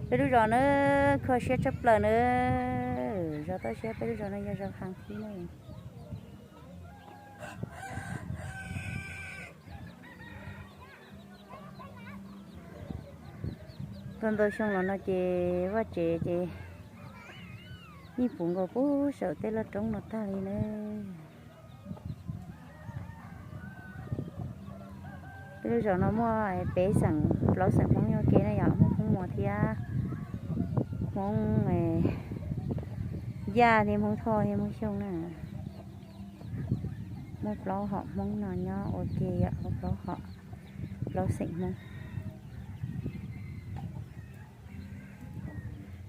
Peb lub zos na, kho siab tshaj plaws na. Zos toj siab peb lub zos no yog zos Khaj Thib na. Tau ntau xyoo los no ces vaj tsev ces yeej puv nkaus puag saum tej loj roob no tag li na. Peb lub zos no muaj peb xeem plaub xeem Hmoob nyob ua ke na yom, muaj Hmoob Muas thiab Hmoob Yaj thiab Hmoob Thoj thiab Hmoob Xyooj na. Muaj plaub hom Hmoob no nyob ua ke yom, muaj plaub hom, plaub xeem Hmoob.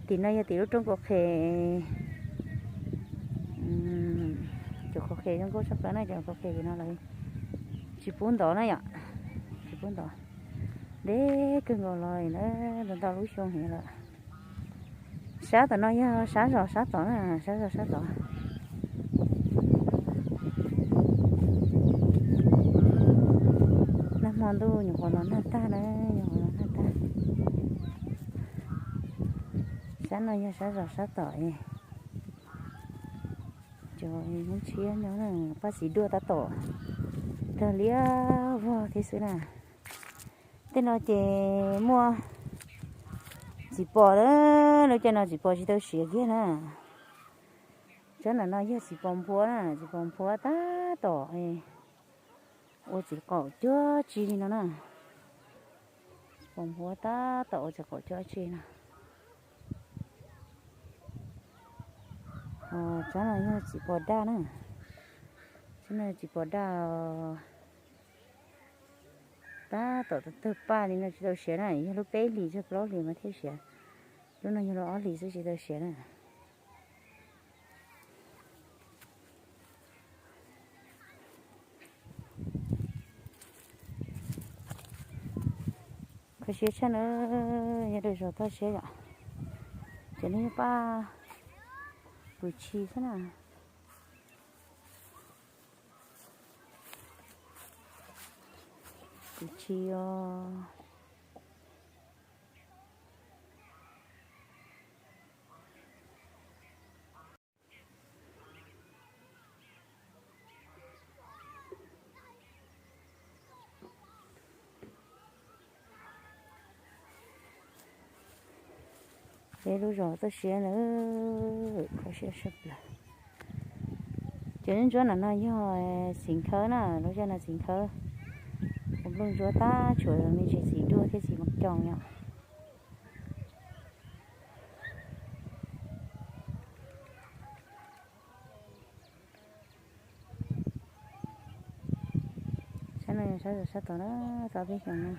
Tim no yog tim lub roob kaum qhes, cov kaum qhes zoo nkauj tshaj plaws na, cov kaum qhes tim no lawv tsis pub ntov na yom, tsis pub ntov. Ntev kawg nkaus los na, ntau ntau lub xyoo heev lawm. Sab tom no yog sab zos sab tod na, sab zos sab tod. Nag hmo ntuj nyuam qhuav los nag tag na, nyuam qhuav los nag tag. Sab no yog sab zos sab tom. Cov Hmoob tshiab nyob na, paj txiv duaj tab tom tawg liab vog thiab xwb na. Tej no ces muaj txiv pos na, lub caij no txiv pos tsis tau siav kiag na. Tsob ntawm no yog txiv pos nphuab na, txiv pos nphuab tab tom ua txiv qaum cuab tsi li no na. Txiv pos nphuab tab tom ua txiv qaum cuab tsi no. Tsob no yog txiv pos daj na. Tsob no txiv pos daj tab tom tawg paj li no tsis tau siav na, yog lub peb hlis txog plaub hlis mas thiaj siav. Lub no yog lub ob hlis xwb tsis tau siav na. Kho siab tshaj na, yog dawm zos toj siab yom. Cov no yog paj pwm tshis xwb na. Pwm tshis os. Peb lub zos toj siab na, kho siab tshaj plaws. Cov ntsuab no no yog txiv nkhawb na, lub zos no txiv nkhawb. Ua nplooj ntsuab tab tshuav me ntsis txiv duaj thiab txiv moo coos yom. Sab no yog sab zos sab tod na, tau peb xyoos no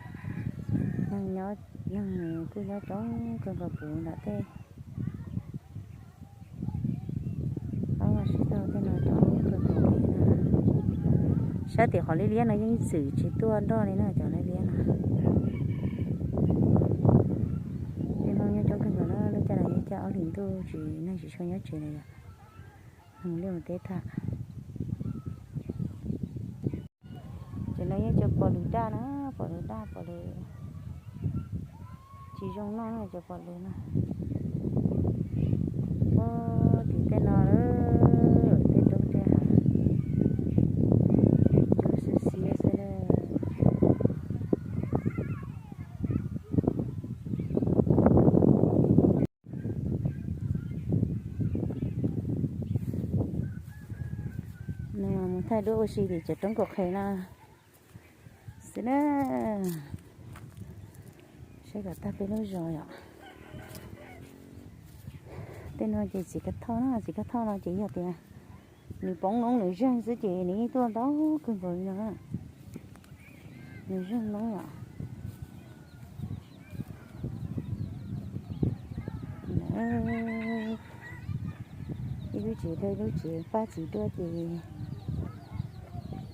neeg nyob, neeg kuj nyob coob kawg nkaus puv nram tej. Ob sib tau tej no coob kawg nkaus li na. Sab tim qhov liab liab no yeej txwm tsis tuaj nroj li na cov liab liab no. Tej Hmoob nyob coob kawg nkaus na, lub caij no yog caij ob hlis ntuj tsis, neeg tsis tshua nyob tsev li yom. Mus liaj mus teb tag. Ces no yeej cov pos lwg daj na, pos lwg daj pos lwg tsis zoo noj na cov pos lwg no. Ua tim tej no lawm, tej roob tej hav, cov xiab xiab xwb na. Nws mus thaij duab ua si tim cov roob kaum qhes no xwb na. Saib kom tag peb lub zos yom. Tej no ces txiv kab thoj na, txiv kab thoj no ces yog tias nws poob noob nws zeeg xwb ces nws yeej tuaj ntau kawg nkaus li no. Nws zeeg noob yom. Ib lub tsev rau ib lub tsev pab txiv duaj ces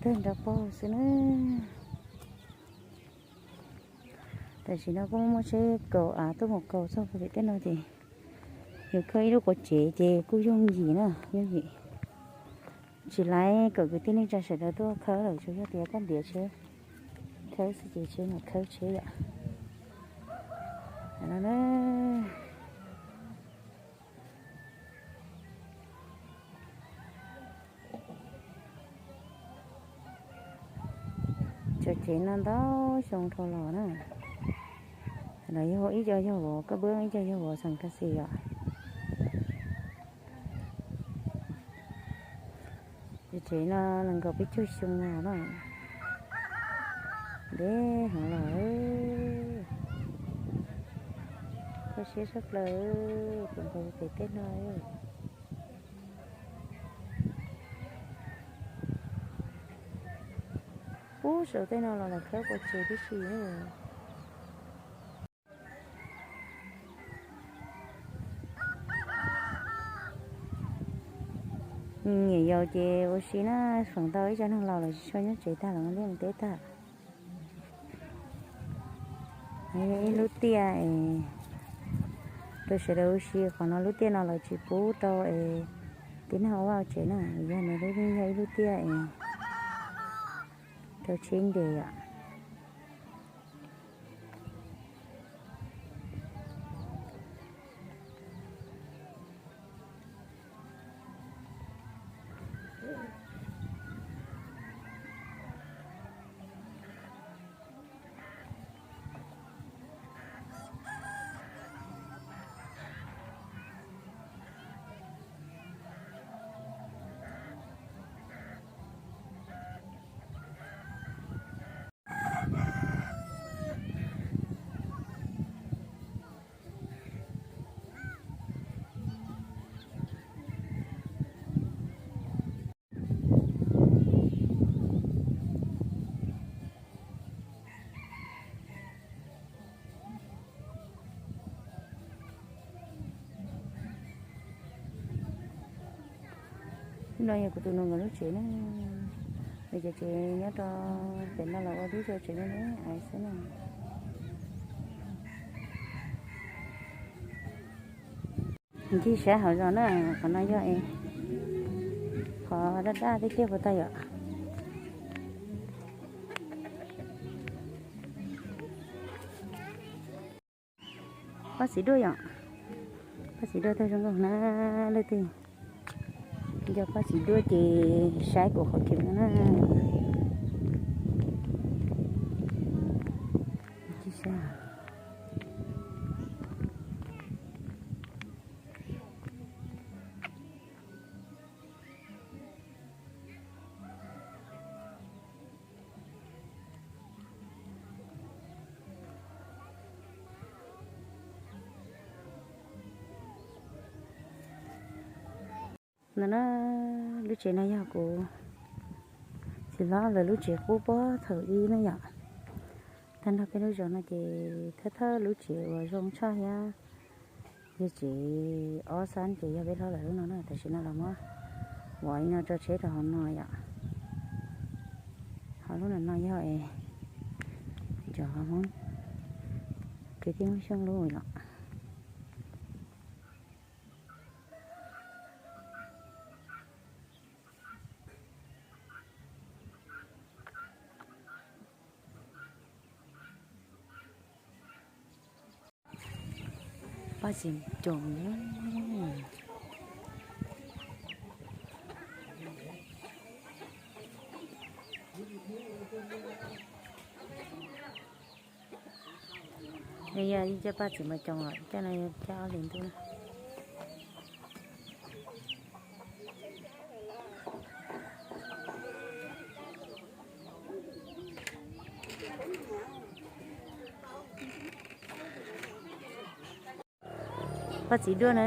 tawg nrov paug xwb na. Tam sim no kuj muaj tsheb kaus av tuaj mus kaus txog pem tej no ces yus khawb ib lub quav tsev ces kuj yooj yim na, yooj yim. Tsis laib kom kwv tij neej tsa sawv daws tuaj khawb lawm, tsuas yog tias koj ntiav tsheb khawb xwb ces tsheb mam khawb tsheb yom. No na. Cov tsev no ntau xyoo dhau los na. Los yog ib co yog vov koj pab, ib co yog vov xeem ka xis yom. Cov tsev no nees nkaum peb caug xyoo no na. Deb heev los. Kho siab tshaj plaws, tus nkaus pem tej no. Ub, saum tej no los lam khawb qua tsev tib si. Niam yau ces ua si na, feem ntau ib co neeg laus los tsis tshua nyob tsev tag, los mus liaj mus teb tag. Ib lub tiaj es rau sawv daws ua si, qhov no lub tiaj no lawv tsis pub rau es tib neeg ua vaj ua tsev na, yog nws lub, yog ib lub tiaj es rau tsheb nres yom. No yog kuv tus nus nkawd lub tsev na. Nws cov tsev nyob rau pem no los ua tib co tsev me me xwb na. Ncig saib hauv zos na, qhov no yog es qhov daj daj tiag tiag puas tau yom. Pob txiv duaj yom. Pob txiv duaj tag zoo nkauj na, leej twg nco pob txiv duaj ces saib kuv qhov cim no na. No na, lub tsev no yog kuv txiv hlob lawv lub tsev qub puag thaum ub na yom. Tag nrho peb lub zos no ces thawj thawj lub tsev uas zoo tshaj thiab yog tsev ob xab ces yog peb hlob lawv lub no na, tam sim no los muab vov li no tso tsheb rau hauv no yom. Ho lub no no yog es cov Hmoob kwv tij Hmoob Xyooj lub yom. Pob txiv coom. Nws yog ib co pob txiv mos coom os, caj no yog caj ob hlis ntuj. Pob txiv duaj na.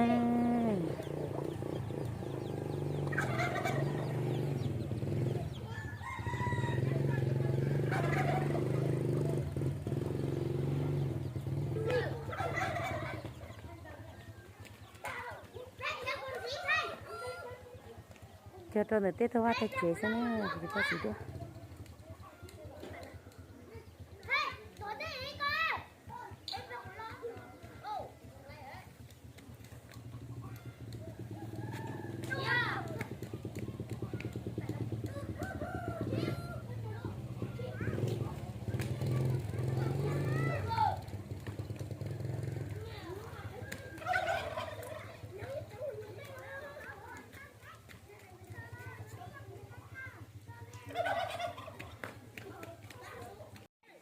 Cog rau ntawm tej tag vaj tag tsev xwb na, pob txiv duaj.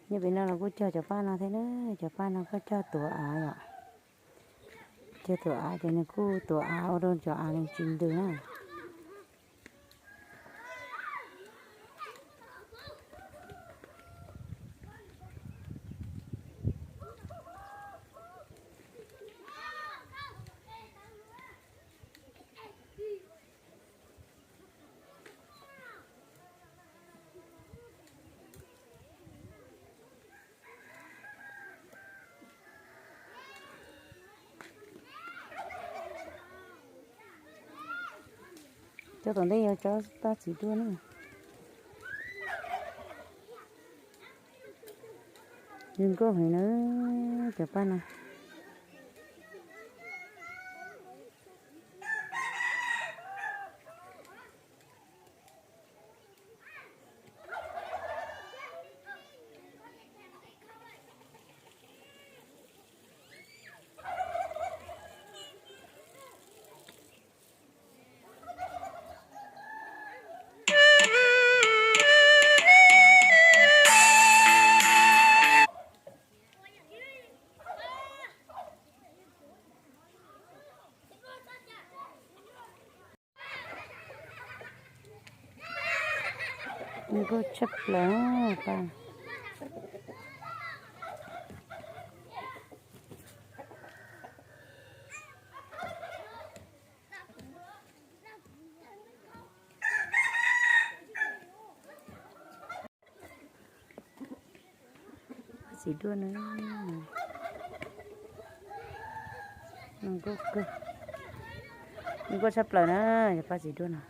Nyob pem no los kuj cog cov paj no thiab na, cov paj no kuj cog tuav av yom. Cog tuav av ces nws kuj tuav av ua rau cov av nws tsis ntws na. Cov tom ntej yog tsob paj txiv duaj na. Zoo nkauj heev na, cov paj no. Nkauj tshaj plaws paj. Paj txiv duaj na, zoo nkauj kawg, zoo nkauj tshaj plaws na, yog paj txiv duaj no.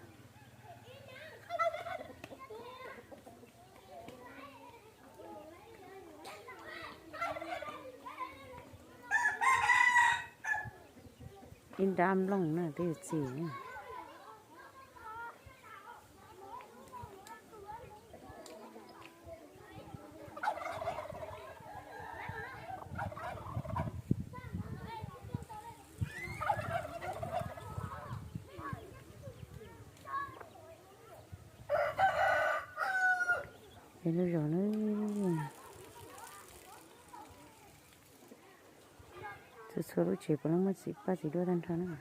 Ib nrab nplooj na twb yuav txi. Peb lub zos na, txhua txhua lub tsev puav leej muaj paj txiv duaj tag nrho na.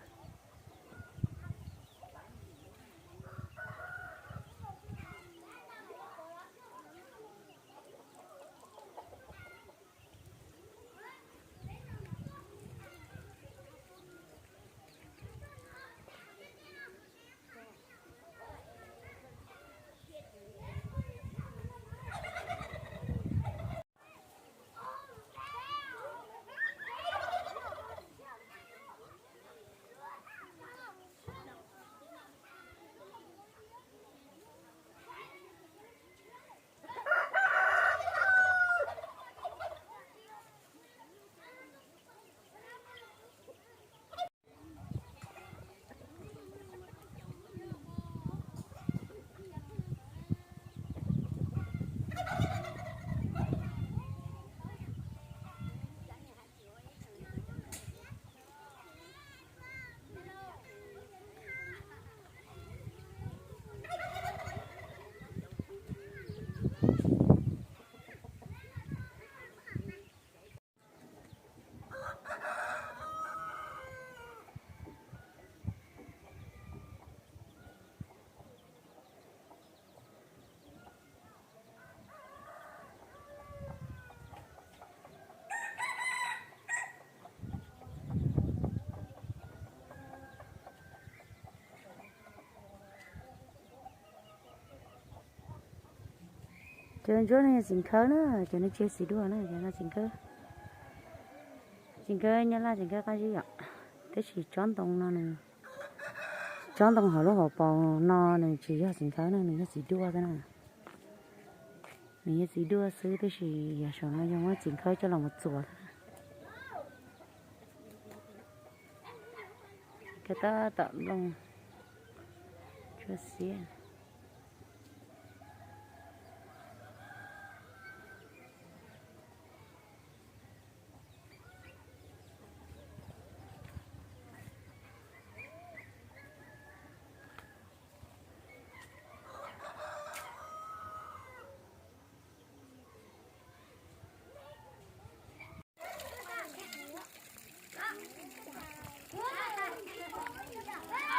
Cov ntsuab no yog txiv nkhawb na, cov no tsis yog txiv duaj na, cov no txiv nkhawb. Txiv nkhawb nyab laj txiv nkhawb qab zib yom. Tab sis tsob ntoo no nws, tsob ntoo hauv lub hauv paus no nws tsis yog txiv nkhawb na, nws yog txiv duaj xwb na. Nws yog txiv duaj xwb tab sis yog saum no yog muab txiv nkhawb coj los mus txuas. Kawg tab tom nplooj tsuag xiab.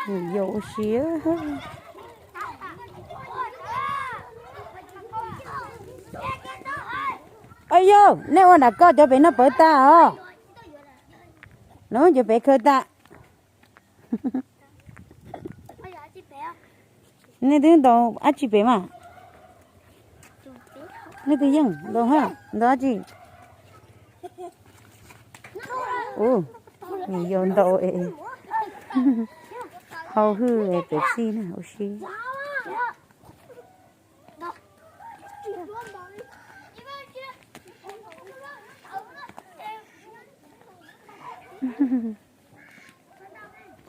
Yus ua si. Au yog, nej ua nram koj cov pem noj pawv tag os. Lawv cov pem khaws tag. Nej twb ntaus dab tsi pem mas? Nej twb yeej ntaus ha, ntaus dab tsi? Ua, yus yau ntaus es hau hwj es pem txij na ua si.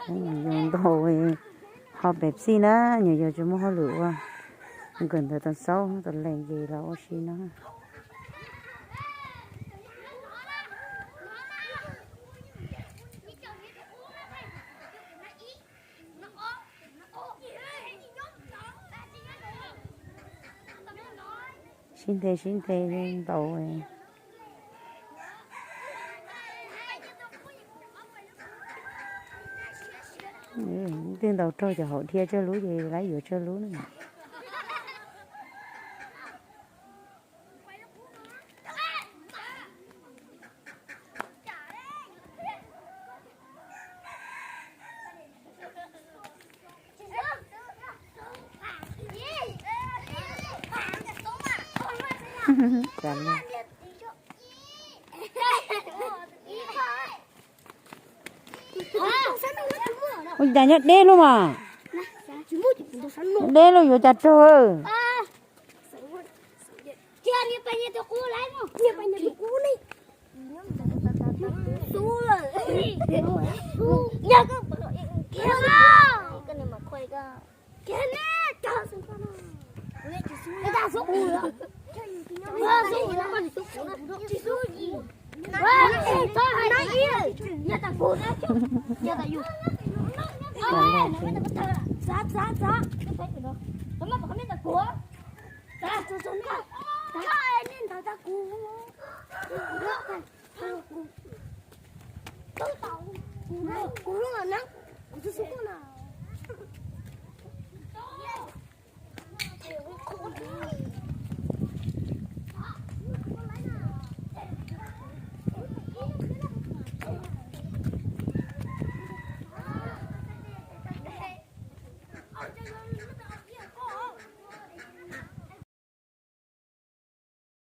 Nyuam yaus ntaus ho pem txij na, nyuam yaus tsis muaj hauj lwm ua, nkawm ntawd tau xaub tau lees ces los ua si no. Sib nthe sib nthe ntaus. Twb ntaus raug cov hauv dhia tsawg lub ces lawv yuav tsawg lub na. Ua cas nyob deb lub mas. Deb lub yuav cas raug.